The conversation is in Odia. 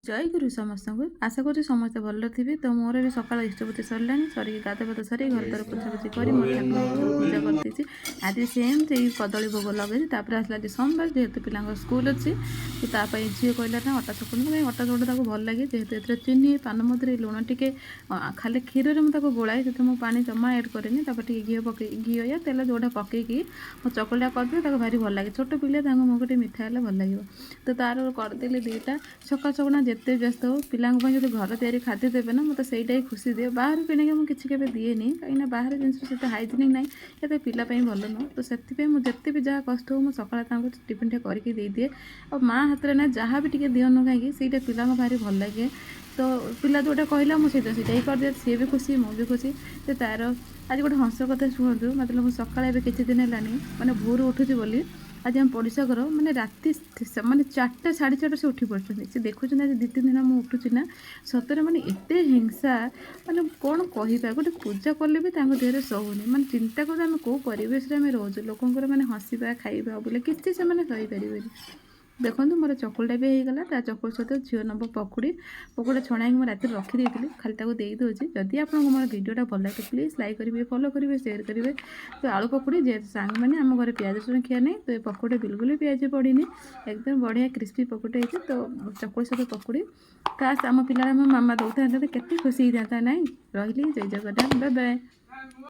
ଜୟ ଗୁରୁ ସମସ୍ତଙ୍କୁ। ଆଶା କରୁଛି ସମସ୍ତେ ଭଲରେ ଥିବେ। ତ ମୋର ବି ସକାଳ ଇଷ୍ଟପୂଜା ସରିଲାଣି। ସରିକି ଗାଧୁଆ ପାଧୁଆ ସରି, ଘର ଦ୍ୱାର ପୋଛାପୋଛି କରି ମୋ ଠାକୁରଙ୍କୁ ପୂଜା କରିଦେଇଛି। ଆଜି ସେମ୍ ସେଇ କଦଳୀ ଭୋଗ ଲଗେଇଛି। ତାପରେ ଆସିଲା ଆଜି ସୋମବାର, ଯେହେତୁ ପିଲାଙ୍କ ସ୍କୁଲ ଅଛି, ତ ତା ପାଇଁ ଝିଅ କହିଲା ନା ଅଟା ଚକୁଳି ପାଇଁ। ଅଟା ଚକୁଳି ତାକୁ ଭଲ ଲାଗେ, ଯେହେତୁ ଏଥିରେ ଚିନି, ପାନମଧୁରୀ, ଲୁଣ ଟିକେ, ଖାଲି କ୍ଷୀରରେ ମୁଁ ତାକୁ ଗୋଳାଏ। ସେଥିରେ ମୁଁ ପାଣି ଜମା ଆଡ଼୍ କରେନି। ତାପରେ ଟିକେ ଘିଅ ପକେଇ, ଘିଅ ୟା ତେଲ ଯେଉଁଟା ପକେଇକି ମୁଁ ଚକୁଳିଟା କରିଦିଏ, ତାକୁ ଭାରି ଭଲ ଲାଗେ। ଛୋଟ ପିଲା, ତାଙ୍କ ମୁହଁକୁ ଟିକେ ମିଠା ହେଲେ ଭଲ ଲାଗିବ। ତ ତାର କରିଦେଲି ଦୁଇଟା। ସକାଳ ସକାଳ ଯେତେ ବ୍ୟସ୍ତ ହଉ, ପିଲାଙ୍କ ପାଇଁ ଯଦି ଘର ତିଆରି ଖାଦ୍ୟ ଦେବେ ନା, ମୋତେ ସେଇଟା ହିଁ ଖୁସି ଦିଏ। ବାହାରୁ କିଣିକି ମୁଁ କିଛି କେବେ ଦିଏନି, କାହିଁକିନା ବାହାରେ ଜିନିଷ ସେତେ ହାଇଜିନିକ୍ ନାହିଁ, ଏତେ ପିଲା ପାଇଁ ଭଲ ନୁହଁ। ତ ସେଥିପାଇଁ ମୁଁ ଯେତେ ବି ଯାହା କଷ୍ଟ ହଉ, ମୁଁ ସକାଳେ ତାଙ୍କୁ ଟିଫିନ୍ଟା କରିକି ଦେଇଦିଏ। ଆଉ ମା ହାତରେ ନା ଯାହା ବି ଟିକେ ଦିଅନ୍ତୁ କାହିଁକି, ସେଇଟା ପିଲାଙ୍କୁ ଭାରି ଭଲ ଲାଗେ। ତ ପିଲା ଯେଉଁଟା କହିଲା, ମୁଁ ସେଇଟା ହିଁ କରିଦିଏ। ସିଏ ବି ଖୁସି, ମୁଁ ବି ଖୁସି। ତ ତାର ଆଜି ଗୋଟେ ହସ କଥା ଶୁଣନ୍ତୁ। ମତଲବ ମୁଁ ସକାଳେ ଏବେ କିଛି ଦିନ ହେଲାଣି ମାନେ ଭୋରୁ ଉଠୁଛି ବୋଲି, ଆଜି ଆମ ପଡ଼ିଶା ଘର ମାନେ ରାତି ମାନେ 4ଟା, 4:30 ସେ ଉଠି ପଡ଼ୁଛନ୍ତି। ସେ ଦେଖୁଛନ୍ତି ଆଜି 2-3 ଦିନ ମୁଁ ଉଠୁଛି ନା। ସତରେ ମାନେ ଏତେ ହିଂସା, ମାନେ କ'ଣ କହିବା? ଗୋଟେ ପୂଜା କଲେ ବି ତାଙ୍କ ଦେହରେ ସହୁନି। ମାନେ ଚିନ୍ତା କରନ୍ତୁ, ଆମେ କେଉଁ ପରିବେଶରେ ଆମେ ରହୁଛୁ। ଲୋକଙ୍କର ମାନେ ହସିବା, ଖାଇବା ବୋଲି କିଛି ସେମାନେ ସହିପାରିବେନି। ଦେଖନ୍ତୁ, ମୋର ଚକୁଳିଟା ବି ହେଇଗଲା। ତା ଚକୁଳି ସହିତ ଝିଅ ନେବ ପକୁଡ଼ି। ପକୁଡ଼ି ଛଣା ହେଇକି ମୁଁ ରାତିରେ ରଖିଦେଇଥିଲି, ଖାଲି ତାକୁ ଦେଇଦେଉଛି। ଯଦି ଆପଣଙ୍କୁ ମୋର ଭିଡ଼ିଓଟା ଭଲ ଲାଗେ, ପ୍ଲିଜ୍ ଲାଇକ୍ କରିବେ, ଫଲୋ କରିବେ, ସେୟାର କରିବେ। ତ ଆଳୁ ପକୁଡ଼ି, ଯେହେତୁ ସାଙ୍ଗମାନେ ଆମ ଘରେ ପିଆଜ ରସୁଣ ଖିଆ ନାହିଁ, ତ ଏ ପକୁଡ଼ି ବିଲକୁଲ ପିଆଜ ପଡ଼ିନି। ଏକଦମ ବଢ଼ିଆ କ୍ରିସ୍ପି ପକୁଡ଼ି ହେଇଛି। ତ ଚକୁଳି ସହିତ ପକୁଡ଼ି, କାସ୍ ଆମ ପିଲାର ଆମ ମାମା ଦେଉଥାନ୍ତେ ତ କେତେ ଖୁସି ହେଇଥାନ୍ତା, ନାଇଁ? ରହିଲି, ଜୟ ଜଗନ୍ନାଥ, ବାଏ ବାଏ।